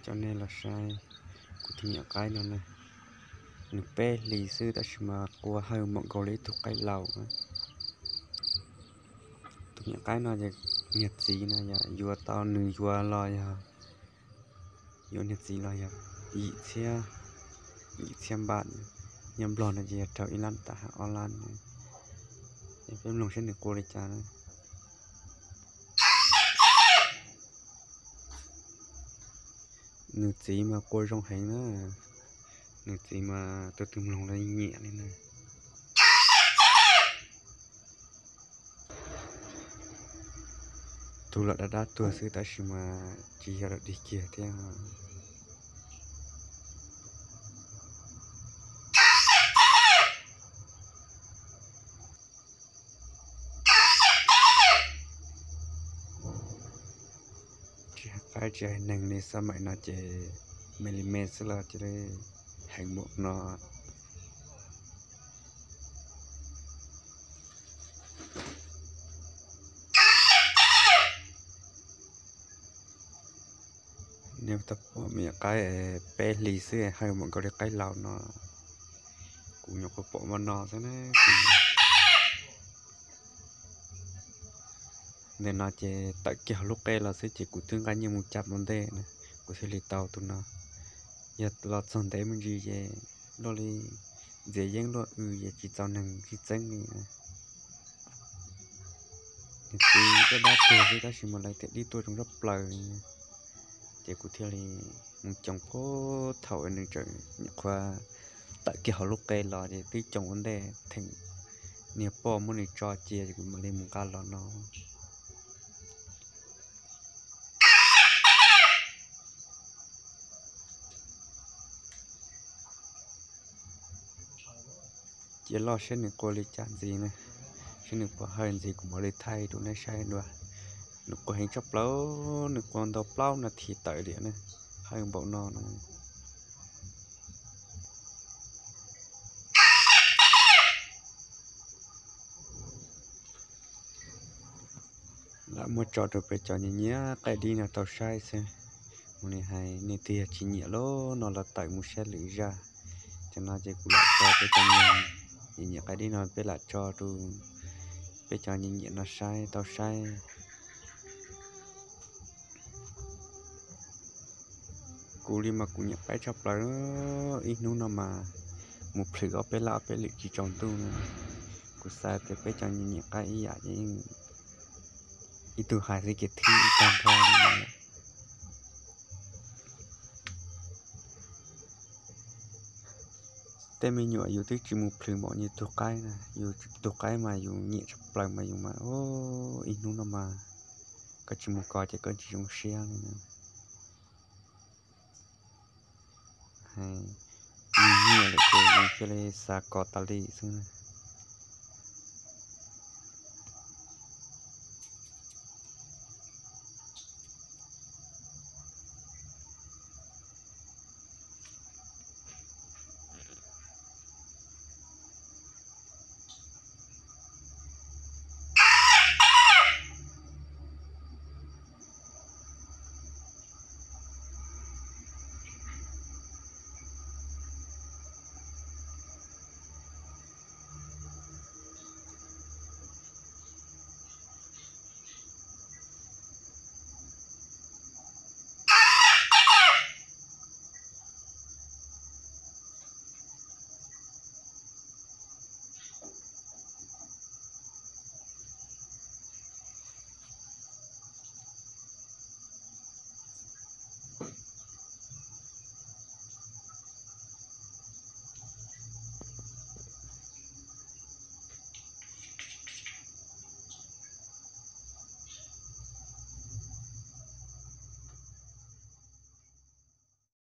Coj nej los saib kuv tus me nyuam qaib no na, nws peb hlis xwb tab sis mas qua hawj npaum nkaus li ib tug qaib laus. Tus me nyuam qaib no ces niag txiv no yog yuav tau nws yuav los yog, yuav niag txiv los yog yim txhiab, yim txhiab npam, nyob Nplog no ces yog rau ib lab tam ob lab. Peb mloog saib nws qua li cas na. Nws txiv mas qua zoo heev na, nws txiv mas tus twg mloog los nyiam li na. Tus los dab dab tuag xwb tab sis mas tsis yog dig kiag thiab. Tsis hais qaib tsis hais neeg li, xab maim no ces me li me xwb los cia li heev npaum no. Nej tau pom me nyuam qaib peb hlis xwb hawj npaum nkaus li qaib laus no. Kuv nyuam qhuav pom npaum no xwb na. Ntawm no ces tawm kiag hauv lub qe los xwb ces kuv twb nqa nyiaj mus cab ua ntej na, kuv thiaj li tau tus no. Yog los txog ntev me ntsis ces luaj li ntxias yeeb luaj w ces tsis txaus neeg sib txeeb li. Nws txiv dab dab tuag xwb tab sis mas lawv tias dib tuaj zoo tshaj plaws li. Ces kuv thiaj li mus coos puag thaum nws tseem nyuam qhuav tawm kiag hauv lub qe los ces twb coos ua ntej theem niag poj muab nws tso cia ces kuv mam li mus nqa los no. Cia loj saib nws qua li cas ntxiv na, saib nws puas hawj ntxiv kuv mam li thaij rau nej saib dua. Nws qua heev tshaj plaws, nws qua ntau plaub nas this tawm liam na, hawj npaum no na. Lam muab tso rau peb cov nyiam nyiam qaib dib no tau saib xwb. Ua li hais nej twg yog tsis nyiam los no los tawm mus saib lwm zaj. Cov no ces kuv lam tso peb cov nyiam nyiam qaib dib no peb lam tso rau peb cov nyiam nyiam no saib tau saib. Kuv li mas kuv nyiam qaib tshaj plaws, ib hnub no mas mus plhws ob peb lab ob peb lwm tsis tsaus ntuj na. Kuv xav tias peb cov nyiam nyiam qaib ib yam, ib tug hais xwb ces thwb ib tag nrho li no. Tej me nyuam yus twb tsis mus plhws npaum yus tus qaib na, yus tus qaib mas yus nyiam tshaj plaws mas yus mas ib hnub no mas koj tsis mus kos ces koj tsis zoo siab li na. Yus nyiam lawm ces yus cia li xav kos tas li xwb.